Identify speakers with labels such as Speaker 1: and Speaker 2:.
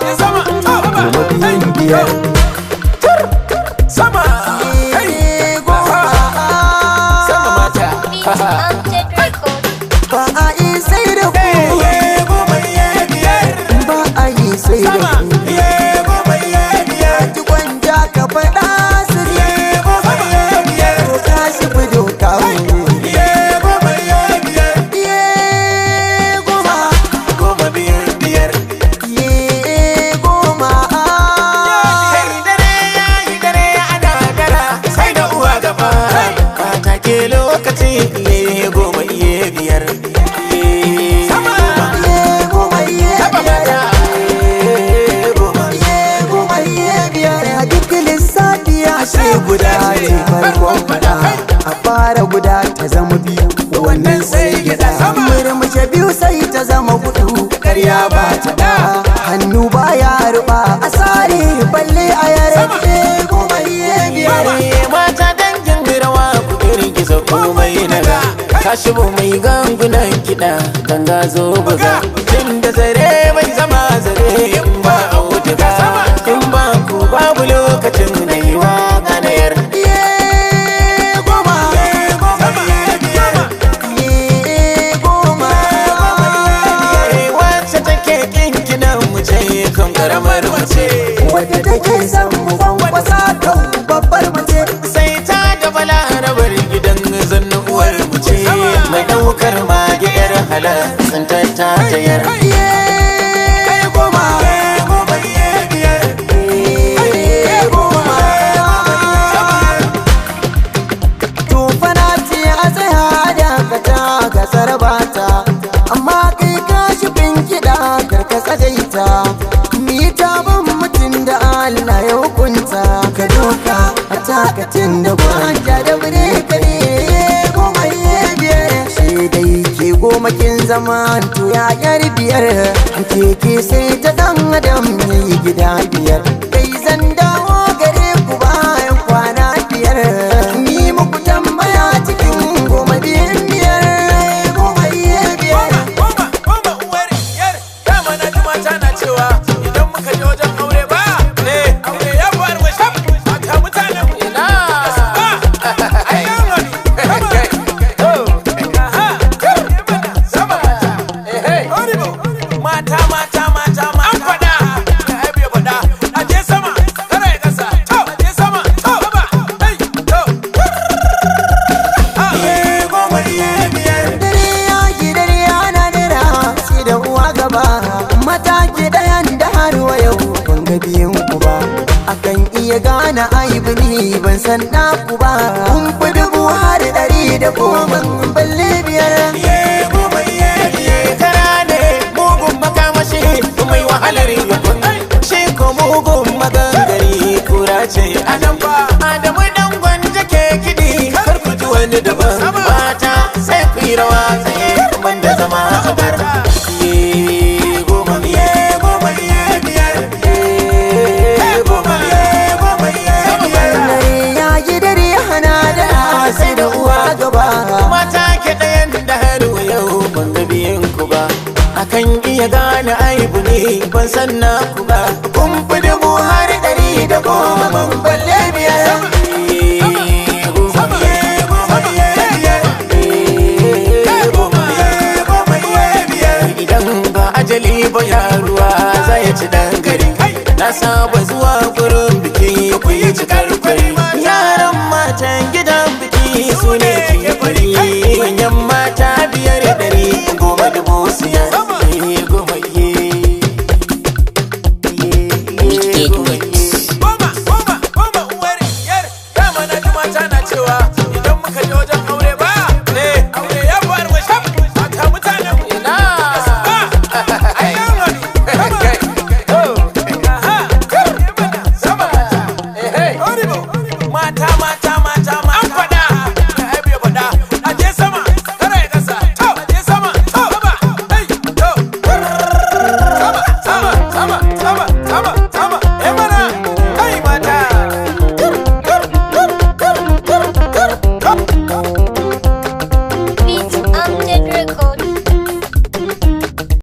Speaker 1: Goma biyun biyar.
Speaker 2: Sama kai goma. Sama mata.
Speaker 3: Amjad Records.
Speaker 1: Ba a yi sai da ku.
Speaker 2: Goma biyar.
Speaker 1: Ba a yi sai da
Speaker 2: Sama
Speaker 1: ku.
Speaker 2: goma biyar.
Speaker 1: Ji gwanja ka faɗa su ji.
Speaker 2: Goma biyar.
Speaker 1: To ka shi fi doka mu.
Speaker 2: Goma biyar.
Speaker 1: Iye goma.
Speaker 2: Goma biyar biyar.
Speaker 1: Iye goma.
Speaker 2: Kai dare ya yi dare ana dara sai da uwa gaba. Mata ke lokaci iye goma iye biyar. Sama.
Speaker 1: Iye goma iye
Speaker 2: Taba
Speaker 1: biyar.
Speaker 2: mata. Goma.
Speaker 1: Iye goma iye biyar. A duk lissafi ashe guda ce farkon faɗa. A fara guda ta zama biyu, wannan sai gyaɗa. Murmushe biyu sai ta zama hudu, karya ba ta da. Hannu baya ruɓa a sare balle a yare. Iye goma iye biyar.
Speaker 2: Mata dangin rawa ku girgiza komai naga. Tashi bu mai gangunan kiɗa ganga zo buga. Tun da zare bai zama zare in ba auduga. In ba ku babu lokacin na yi wa ganayar.
Speaker 1: Iye goma. Iye goma.
Speaker 2: Wacce take kinkinan mu ce kan karamar mace.
Speaker 1: Wadda take son mu kwankwasa kan babbar mace.
Speaker 2: Sai ta da balarabar gidan zannu uwar mu ce. Mai daukar mage yar halar tsintar ta tayar.
Speaker 1: Iye goma. Iye goma. Tufana ce a tsaya dakata ga sarbata. Amma kai ka shifin kiɗa karka tsagaita. Ni ta ban mutum da Allah ya hukunta. Ka doka a takatin da gwanja da bire kare goma iye biyar. Shi dai ke goma kin zama to ya yar biyar. Keke sai ta dan adam yayi gida biyar. Kai zan dawo gare ku bayan kwana biyar. Ni muku tambaya cikin goma biyar biyar. Goma iye biyar.
Speaker 2: Goma, goma uwar yar. Dama na ji mata na cewa idan muka je wajen aure ba, aure ya fi armashi. Mata mutanen mu. Ina. Ba. Ai, an haɗu. Aha. Sama. Mata, mata, mata, mata. An faɗa. Ai, bai faɗa. A je sama. Kara ya ƙasa. To. A je sama. To. Haba. Hey. To. Goma iye biyar.
Speaker 1: Dare ya ki dare ana dara sai da uwa gaba. Mataki ɗayan da har wa yau ban ga biyun ku ba. Akan iya gane aibu ni ban san naku ba. Kun fi dubu har ɗari da goma balle biyar.
Speaker 2: Kara ne mugun makamashi mai wahalar yakun shi ko mugun magangari kura ce a nan ba Adamu dan gwanja ke kiɗi kar ku ji wani daban mata sai ku yi rawa tsaye banda zama a bar. Iye goma, iye goma, iye biyar. Iye goma, iye goma, iye biyar.
Speaker 1: Dare ya ki dare hana da sai da uwa gaba.
Speaker 2: Mata ke ɗayan da har yau ban ga biyan ku ba. Akan iya gane aibu ne ban san na ku ba. Kun fi dubu har ɗari da goma ban balle biyar. Idan ba ajali ba yaruwa za ya ci dan gari. Na saba zuwa gurin biki ku yi cikar kwari. Yaran matan gidan biki su ne ke fari. Manyan mata biyar ɗari goma dubu siya. Goma iye.
Speaker 3: Wicked Mix.
Speaker 2: Goma, goma, goma uwar yar. Dama na ji mata na cewa idan muka je wajen aure ba, aure ya fi armashi. Mata mutanen mu. Ina. Ba. Ai, an haɗu. Aha. Sama. Mata, mata, mata, mata. An faɗa. Ai, bai faɗa. A je sama. Kara ya ƙasa. To. A je sama. To. Haba. Hey. To. Sama, sama, sama, sama, sama, sama. Eh mana. Kai mata.
Speaker 3: Beat Amjad Records.